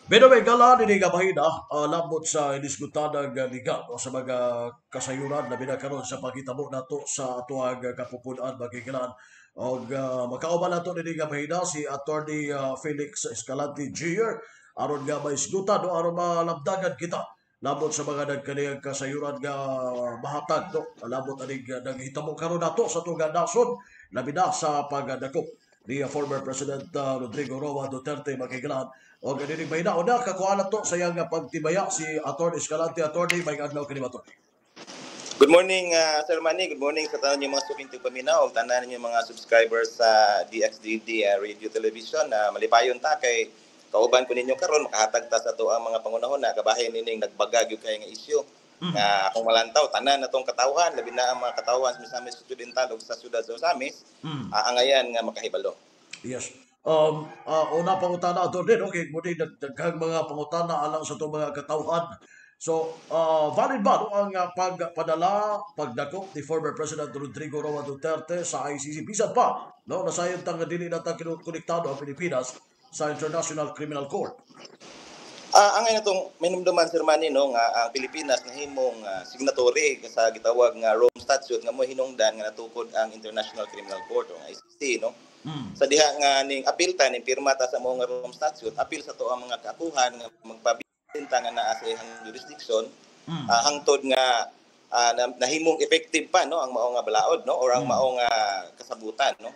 Beno may gala ni nga mahina lambot sa inisgutan ng liga, no, sa mga kasayuran labi na karon sa paghitabo nato sa atoang kapupun-an, magigilan. Og makauban nato nini nga mahina si Attorney Felix Escalante Jr. aron nga maisgutan, no, aron malabdagan kita lambot sa mga nagkaniyang kasayuran nga mahatag, no, lambot aning naghitabo karon nato sa atong nasod, labi na sa pagdakop ni former President Rodrigo Roa Duterte, magigilan. O ganini may na una kakuha na to sa iyang pagtibaya si Attorney Escalante. Attorney, may adlaw kini, Attorney. Good morning, Sir Manny. Good morning sa tanan yung mga suking tigpaminaw ug tanan yung mga subscribers sa DXDD Radio Television. Na malipayon ta kay kauban ko ninyo karon, makahatag ta sa ato ang mga pangunahon na kabahin nining nagbaga gyud kay nga issue. Nga akong malantaw tanan natong katawhan, labi na ang mga katawhan sa Misamis Occidental ug sa siyudad sa Ozamis, aangayan nga makahibalo. Yes. Una pangutana, Attorney, no, kay mo daghang mga pangutana alang sa itong mga katawhan. So, valid ba, no, ang pagpadala, pagdakop ni former President Rodrigo Roa Duterte sa ICC? Bisan pa, no, nasayon tang dili na ta konektado ang Pilipinas sa International Criminal Court. Ang ngayon itong may numduman, Sir Manny, no, nga ang Pilipinas nahimong signatory sa gitawag nga Rome Statute nga mo hinungdan nga natukod ang International Criminal Court o ang ICC, no. Sa diha nga ning apil ta, ning pirma ta sa mao nga Rome Statute, apil sa to ang mga kaakuhan nga magpabilin ta nga naa sa iyang jurisdiction hangtod nga nahimong effective pa, no, ang mao nga balaod, no, or ang mao nga kasabutan, no.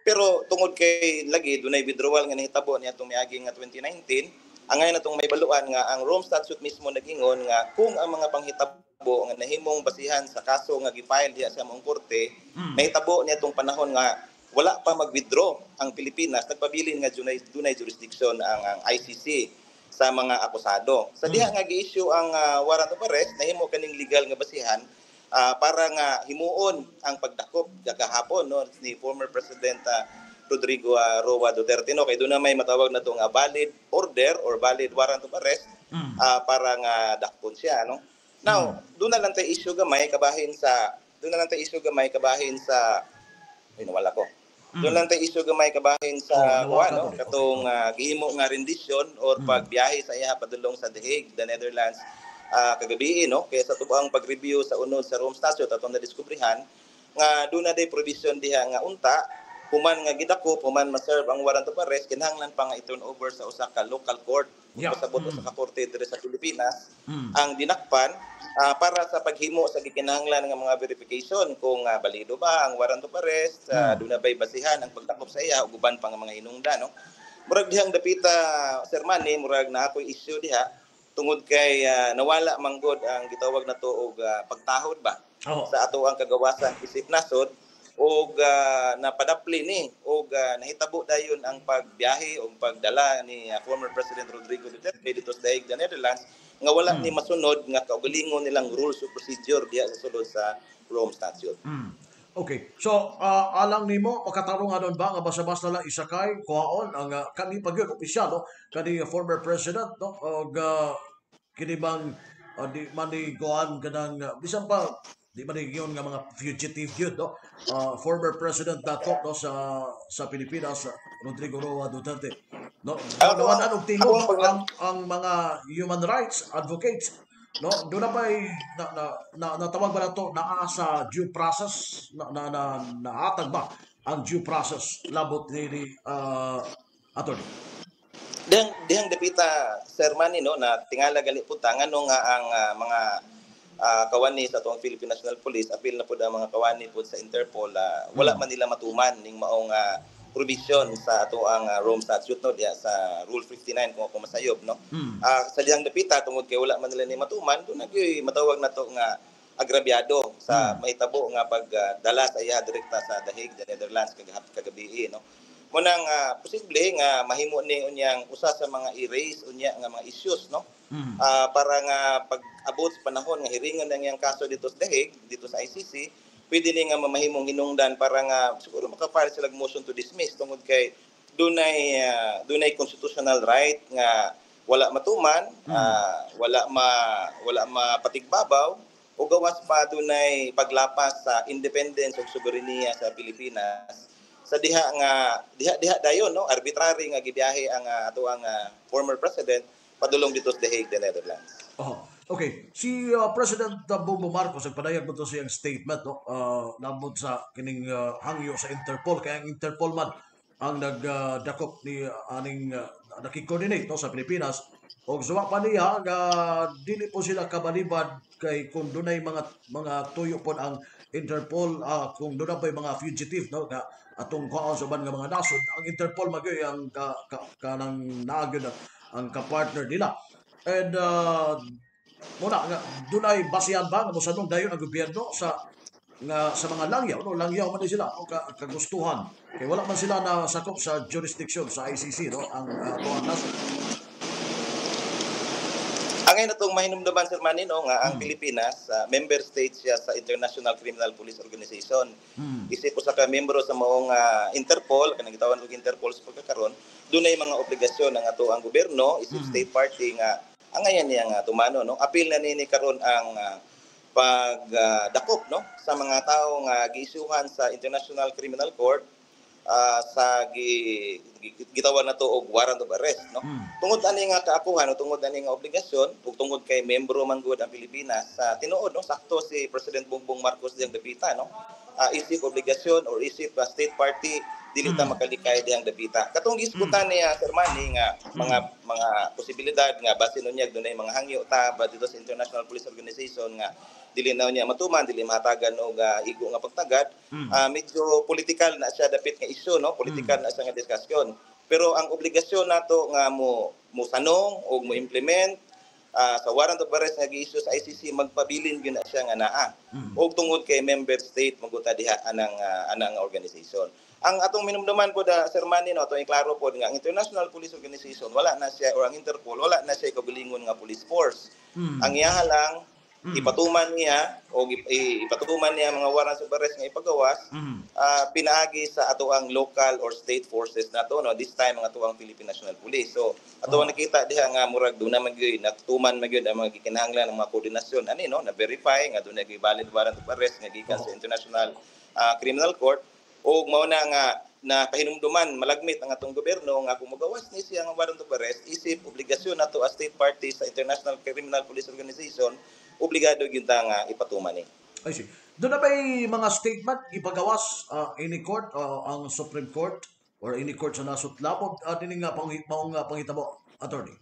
Pero tungod kay lagi dunay withdrawal nga nahitabo niya itong miagi nga 2019, ang ngayon natong may baluan nga ang Rome Statute mismo nag-ingon nga kung ang mga panghitabo nga nahimong basihan sa kaso nga gi-file diha sa maong korte nahitabo niya itong panahon nga wala pa mag-withdraw ang Pilipinas, nagpabilin nga dunay jurisdiction ang ICC sa mga akusado. Sa diha nga gi-issue ang warrant of arrest, nahimo kaning legal nga basihan para nga himuon ang pagdakop kagahapon, no, ni former President Rodrigo Roa Duterte, no, kay doon na may matawag na to nga valid order or valid warrant of arrest para nga dakpon siya, no. Now, doon na lang tay issue gamay kabahin sa, ay, nawala ko. Doon lang tay issue gamay kabahin sa Oh, nawala kuan, ka no, doon eh. Katong gihimo nga rendition or pagbiyahe sa iya padulong sa The Hague, the Netherlands, kagabi, no, kaya sa tubuang pag-review sa unod sa Rome Statute, atong nadiskubrihan nga doon na day provision diha nga unta human nga gidakop, human ma-serve ang warrant of arrest, kinahanglan pa nga i-turn over sa usa ka local court. Pasabot usa ka korte diri sa Pilipinas ang dinakpan para sa paghimo sa gikinahanglan nga mga verification kung balido ba ang warrant of arrest, doon na ba'y basihan ang pagdakop sa iya ug uban pa nga mga hinungdan, no. Murag dihang dapita, Sir Manny, murag na ako'y issue diha tungod kay nawala manggod ang gitawag na to og pagtahod ba sa ato ang kagawasan isip nasod og napadapli ni og nahitabo dayon ang pagbiyahe o pagdala ni former President Rodrigo Duterte dito sa The Hague, the Netherlands, nga wala ni masunod nga kaugalingon nilang rules of procedure diha sa sulod sa Rome Statute. Okay. So, alang nimo makatarong anon ba nga basta-basta lang isakay, kuhaon ang kani pa gyud opisyal, no, kani former president, no, og kini bang di man ni kuan kanang bisan pa di man ni yun nga mga fugitive gyud, no, former president nato, no, sa Pilipinas, Rodrigo Roa Duterte, no? Nawan anong tingog ang mga human rights advocates, no? Doon na ba'y na, natawag ba nato naa sa due process na nahatag ba ang due process labot ni Attorney? Dihang dapita, Sir Manny, no, na tingala gali pud ta ngano nga ang mga kawani sa atong Philippine National Police, apil na pud ang mga kawani pud sa Interpol, wala man nila matuman ning maong provision sa ato ang Rome Statute, no, diha sa Rule 59 kung ako masayob, no. Sa dihang dapita, tungod kay wala man nila ni matuman, doon nagyoy matawag na to nga agrabyado sa mahitabo nga pagdala sa iya direkta sa The Hague, the Netherlands, kagabi, no. Munang posible nga mahimo ni unyang usa sa mga i-raise unya nga mga issues, no, para nga pag-abot sa panahon nga hiringon ang iyang kaso dito sa The Hague, dito sa ICC, pwede ni nga mamahimong hinungdan para nga siguro maka-file sila motion to dismiss tungod kay dunay constitutional right nga wala matuman, wala mapatigbabaw o gawas pa dunay paglapas sa independence ug soberenya sa Pilipinas sa diha nga diha diha dayon, no, arbitrary nga gibiyahe ang ato ang former president. padulong dito sa The Hague, the Netherlands. Oh, okay. Si President Bongbong Marcos nagpadayag mo to siyang statement, no, nambot sa kining hangyo sa Interpol, kaya ang Interpol man ang nagdakop ni aning naki-coordinate, no, sa Pilipinas, og suwa pa niya nga dili po sila kabalibad kay kung dunay mga tuyo pod ang Interpol, kung dunay pa mga fugitive, no, nga atong kuhaon sa uban nga mga nasod, ang Interpol magyoy ang ka, ka, kanang naa gyud ang ka-partner nila. And muna nga dunay basihan ba nga mosanong dayon ang gobyerno sa nga sa mga langyaw, no? Langyaw man din sila o kagustuhan kay wala man sila na sakop sa jurisdiction sa ICC, no, ang atuang nasod? Ang ngayon natong mahinumduman, Sir Manny, no, nga ang Pilipinas, member state siya sa International Criminal Police Organization. Isip usa ka membro sa maong Interpol, kanang gitawag og Interpol sa pagkakaron, dunay mga obligasyon ang ato ang gobyerno isip state party nga angayan niya nga tumano, no. Apil na nini karon ang pagdakop, no, sa mga tawo nga giisyuhan sa International Criminal Court sa gitawag na to og warrant of arrest, no. Tungod ani nga kaakuhan o tungod ani nga obligasyon ug tungod kay membro man gud ang Pilipinas sa tinuod, no, sakto si President Bongbong Marcos diyang dapita, no, isip obligasyon or isip state party, dili ta makalikay diyang dapita. Katong gisgutan niya, Sir Manny, nga mga posibilidad nga basin unyag dunay mga hangyo ta ba dito sa International Police Organization nga dili na niya matuman, dili mahatagan og igo nga pagtagad, medyo political na siya dapit nga issue, no, political na siya nga diskusyon. Pero ang obligasyon nato nga mo musanong og mo implement sa warrant of arrest nga gi-issue sa ICC, magpabilin gyud na siya nga naa. Og tungod kay member state maguta diha anang organization. Ang atong minumduman po da, Sir Manny, no, atong iklaro po nga ang International Police Organization wala na siya, or ang Interpol, wala na siya kaugalingon nga police force. Ang iyaha lang ipatuman niya o ipatuman niya mga warrants of arrest nga ipagawas pinaagi sa atoang local or state forces nato, no, this time ang atoang Philippine National Police. So ato nakita diha nga murag duna man gyud natuman man gyud ang mga gikinahanglan ng mga koordinasyon ani, no, na verify nga duna gyud valid warrant of arrest nga gikan sa International Criminal Court, ug mao na nga na pahinumduman malagmit ang atong gobyerno nga kung magawas ni siya nga warrant of arrest isip obligasyon nato as state party sa International Criminal Police Organization, obligado gyud ta nga ipatuman ni. I see. Doon na ba'y mga statement ipagawas any court, ang Supreme Court or any court sa nasod labot dinhi nga maong panghitabo, attorney?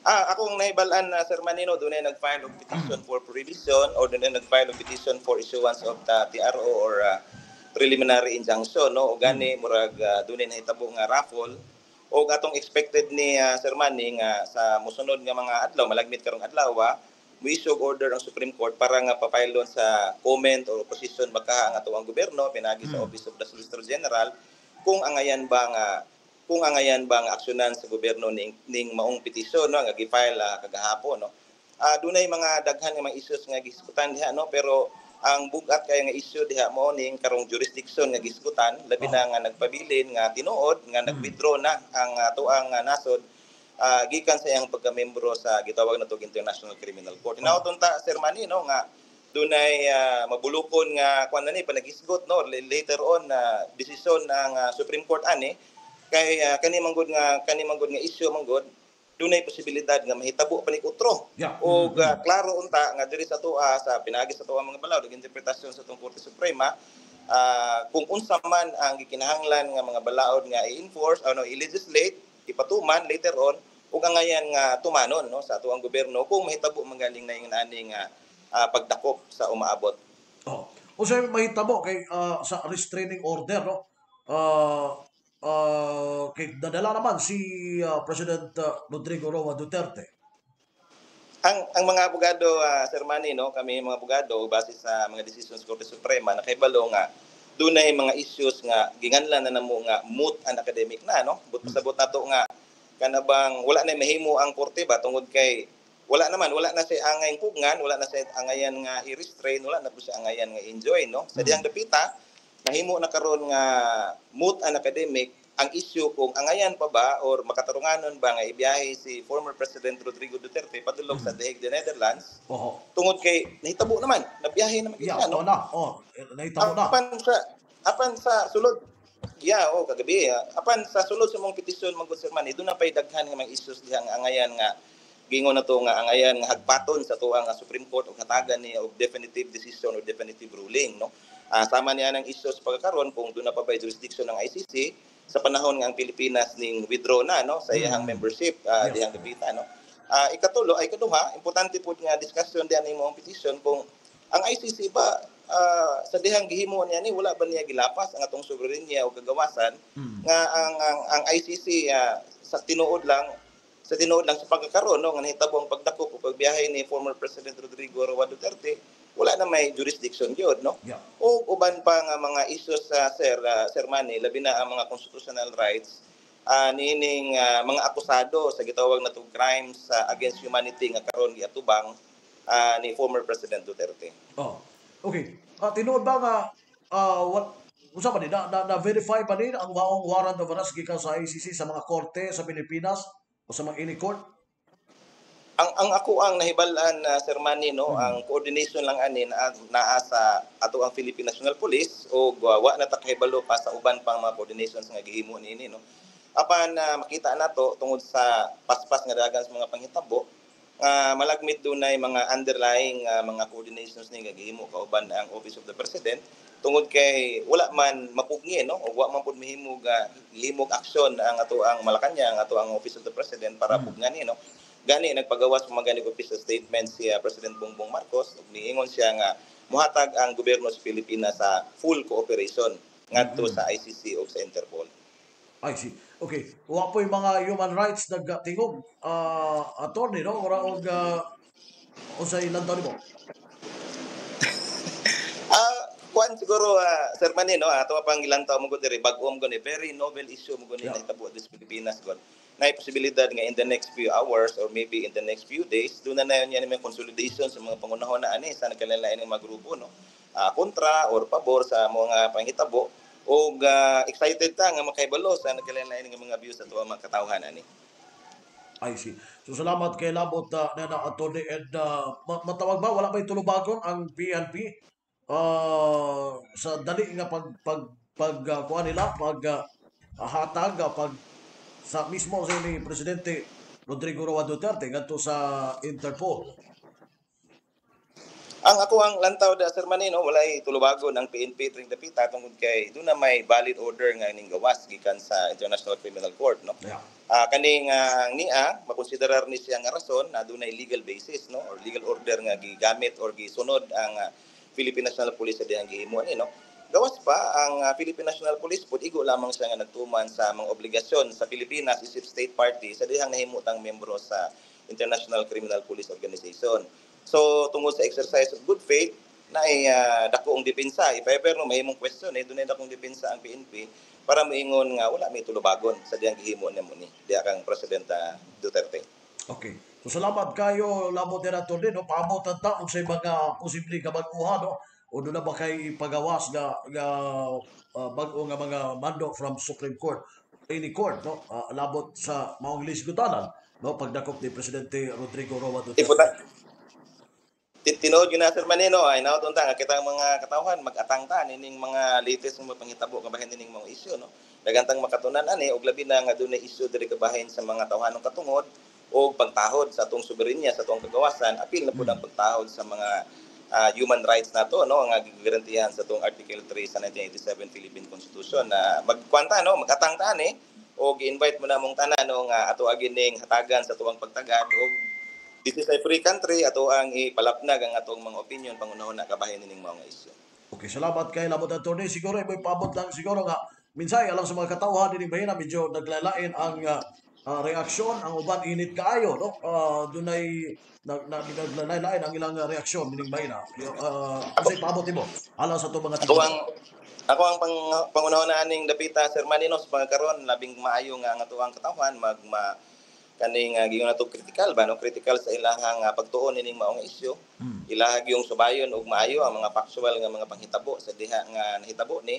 Akong nahibal-an na, Sir Manino, doon ay nag-file og petition for prohibition or doon ay nag-file og petition for issuance of the TRO or preliminary injunction, no. O gani murag doon ay nahitabo nga raffle og atong expected ni Sir Manny nga sa mosunod nga mga adlaw, malagmit karong adlaw, mo-issue og order ang Supreme Court para nga papailon sa comment or opposition baka ang atoang gobyerno pinagi sa Office of the Solicitor General kung angayan ba nga aksyonan sa gobyerno ning maong petisyon, no, nga gi-file kagahapon, no. Dunay mga daghan nga mga issues nga gisgutan diha, no, pero ang bugat kay nga issue diha mo ning karong jurisdiction nga gisgutan, labi na nga nagpabilin nga tinuod nga nag-withdraw na ang atoang nasod gikan sa iyang pagkamembro sa gitawag na tog International Criminal Court. Hinaot unta, Sir Manny, no, nga dunay mabulukon nga kuan na ni panaghisgot, no, later on na desisyon ng Supreme Court ani kay kani man gud nga issue man gud dunay posibilidad nga mahitabo pa ni utro. Og klaro unta nga diri sa atoa sa pinagi sa atoa mga balaod ug interpretasyon sa atong Korte Suprema, kung unsa man ang gikinahanglan nga mga balaod nga i-enforce ano, i-legislate, ipatuman later on ug angayan nga tumanon, no, sa atoang gobyerno kung mahitabo magaling na yung ani nga pagdakop sa umaabot. Oh. Unsay mahitabo kay sa restraining order, no? Kay nadala naman si President Rodrigo Roa Duterte. Ang mga abogado, Sir Manny, no, kami mga abogado base sa mga decisions Korte Suprema nakahibalo nga dunay mga issues nga ginganlan na namo nga moot and academic na, no. But pasabot nato nga kanabang wala na mahimo ang korte ba tungod kay wala naman, wala na siya angay pugngan, wala na siya angayan nga i-restrain, wala na po siya angayan nga enjoy, no. Sa diyang dapita nahimo na karon nga moot and academic ang issue kung angayan pa ba or makatarunganon ba nga ibiyahe si former President Rodrigo Duterte padulong sa The Hague, the Netherlands. Tungod kay nahitabo naman, nabiyahe naman siya, no? Na. Oh, nahitabo na. Apan sa sulod Yeah, oh, kagabi. Apan sa sulod sa mong petisyon man gud, Sir Manny, doon na pay daghan nga mga issues diha nga angayan nga gingon na to nga angayan nga hagpaton sa tuang nga Supreme Court og hatagan niya og definitive decision or definitive ruling, no. Sama niya ng issues pagkakaron kung doon na pa ba jurisdiction ng ICC sa panahon nga ang Pilipinas ning withdraw na, no, sa iyang membership dihang dapita, no. Ikatulo ay kaduha, importante pud nga discussion diha ning mong petition kung ang ICC ba sa dihang gihimo niya ni wala ba niya gilapas ang atong soberenya o kagawasan nga ang ICC sa tinuod lang sa pagkakaroon, no, nga nahitabo ang pagdakop o pagbiyahe ni former President Rodrigo Roa Duterte, wala na may jurisdiction gyud, no, o uban pa nga mga issues sa Sir Manny, labi na ang mga constitutional rights niining mga akusado sa gitawag na crimes against humanity nga karon giatubang ni former President Duterte. Oh. Okay. Tinuod ba nga what unsa ba ni na verify ba ni ang maong warrant of arrest gikan sa ICC sa mga korte sa Pilipinas o sa mga any court? Ang ako ang nahibal-an na, Sir Manny, no, ang coordination lang ani naa, naa sa ato ang Philippine National Police o wa na ta kahibalo pa sa uban pang mga coordinations nga gihimo niini, no. Apan makita nato tungod sa paspas nga dagan sa mga panghitabo nga malagmit dunay mga underlying mga coordinations ni nga gihimo kauban ang Office of the President tungod kay wala man mapugni, no, o wa man pud mahimog gihimog aksyon ang ato ang Malacañang, ang ato ang Office of the President para pugnan ni, no. Gani nagpagawas mga gani official statement si President Bongbong Marcos ug niingon siya nga muhatag ang gobyerno sa Pilipinas sa full cooperation ngadto sa ICC o sa Interpol. I see. Okay. Wa po'y mga human rights nagtingog, attorney, no? Ora og unsay lantaw nimo? Kuan siguro, Sir Manny, no, ato pang gilantaw mo gud diri, bag-o mo gani, very novel issue mo gani nahitabo sa Pilipinas gud. Na posibilidad nga in the next few hours or maybe in the next few days, doon na na yun yan may consolidation sa mga pangunahon na ani sa nagkalain ng mga grupo, no, kontra or pabor sa mga panghitabo og excited ta nga makahibalo sa nagkalain nga mga views sa tuwa mga katawhan ani. I see. So salamat kay labot na attorney and matawag ba wala ba tulubagon ang PNP sa dali nga pag pag pag kuan nila pag hatag pag sa mismo sa ni Presidente Rodrigo Roa Duterte ngadto sa Interpol? Ang ako ang lantaw da, Sir Manny, no, walay tulubagon ang PNP turing dapita tungod kay doon na may valid order nga ning gawas gikan sa International Criminal Court, no. Kaning niya makonsiderar ni siya nga rason na dunay legal basis, no, or legal order nga gigamit or gisunod ang Philippine National Police sa dihang gihimo ani, no. Gawas pa ang Philippine National Police pud igo lamang siya nga nagtuman sa mga obligasyon sa Pilipinas isip state party sa dihang nahimutang membro sa International Criminal Police Organization. So tungod sa exercise of good faith na ay dakong depensa, if ever, no, mahimong question eh, dunay dakong depensa ang PNP para moingon nga wala may tulubagon sa dihang gihimo nimo ni diha kang President Duterte. Okay. So salamat kayo labot din attorney, no, paabot ang taong sa mga posible kabag-uhan, no, o doon na ba kay pagawas nga bag-o nga mga mando from Supreme Court, any court, no, labot sa maong lisgutanan, no, pagdakop ni Presidente Rodrigo Roa Duterte. Tinuod yun na, Sir Manny, no, ay naot unta nga kita mga katawhan mag-atang ta nining mga latest nga panghitabo kabahin nining mga issue, no. Daghan tang makatunan ani og labi na nga dunay issue diri kabahin sa mga tawhanong katungod o pagtahod sa atong soberenya, sa atong kagawasan, apil na pud ang pagtahod sa mga human rights nato, no, nga gigarantihan sa atong Article 3 sa 1987 Philippine Constitution na magkwanta, no, mag-atang ta ani o gi-invite mo na mong tanan, no, nga ato ning hatagan sa tuwang pagtagad og this is a free country, ato ang ipalapnag ang atong mga opinion pangunahon na kabahin nining mga issue. Okay, salamat kay labot attorney. Siguro may paabot lang siguro nga minsay alang sa mga katawhan dinhi mahina medyo naglalain ang reaksyon, ang uban init kaayo, no, dunay naglalain ang ilang reaksyon dining mahina. Unsay paabot nimo alang sa atong mga Ako ang ako ang pangunahon na aning dapita, Sir Manny, no, sa pagkaron labing maayo nga ang atoang katawhan mag ma kaning giingon nato critical ba, no, critical sa ilahang pagtuon ining maong issue. Ilahag yung subayon og maayo ang mga factual nga mga panghitabo sa diha nga nahitabo ni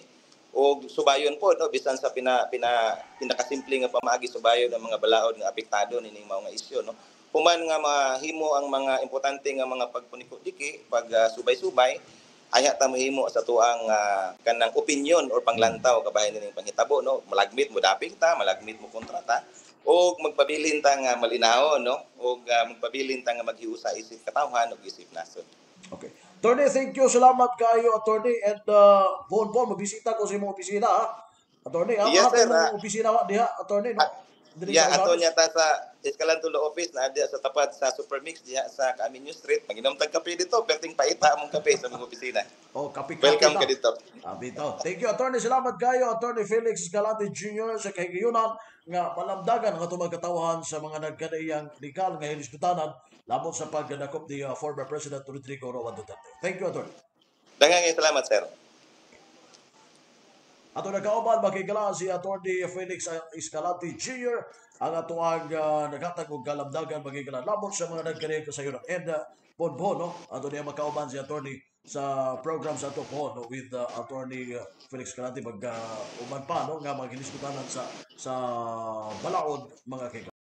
og subayon po, no, bisan sa pina, pina pinakasimple nga pamaagi, subayon ang mga balaod nga apektado nining maong issue, no, human nga mahimo ang mga importante nga mga pagpuniko-diki pag subay-subay. Ayha ta mohimo sa tuang kanang opinion or panglantaw kabahin ning panghitabo, no? Malagmit mo dapig ta, malagmit mo kontra ta, og magpabilin ta nga malinahon, no, og magpabilin ta nga maghiusa isip katawhan ug isip nasod. Okay. Attorney, thank you. Salamat kayo, attorney. And bon bon, magbisita ko sa imong opisina, ha? Attorney, ha? Yes, sir. Imong opisina wa diha, attorney, no? Ah, Diri yeah, sa ato Ugarte. Niya ta sa Escalante Law Office na diha sa tapat sa Supermix diha sa Camino Street. Maginom tag kape dito, perting paita among kape sa among opisina. Oh, kape-kape Welcome ta. ka dito. Ah, bitaw. Thank you, attorney. Salamat kayo, Attorney Felix Escalante Jr. sa kahigayunan nga palamdagan ang atong mga katawhan sa mga nagkadaiyang legal nga hilisgutanan labot sa pagdakop ni former President Rodrigo Roa Duterte. Thank you, attorney. Daghang salamat, sir. Ato nagkauban, makigala si Attorney Felix Escalante Jr. ang atoang naghatag og kalamdagan, makigala, labot sa mga nagkadaiyang kasayuran. And bonbon, no? Ato niya makauban si Attorney sa program sa ato po, no, with Attorney Felix Escalante mag uban pa, no, nga mga hilisgutanan sa balaod, mga kigala.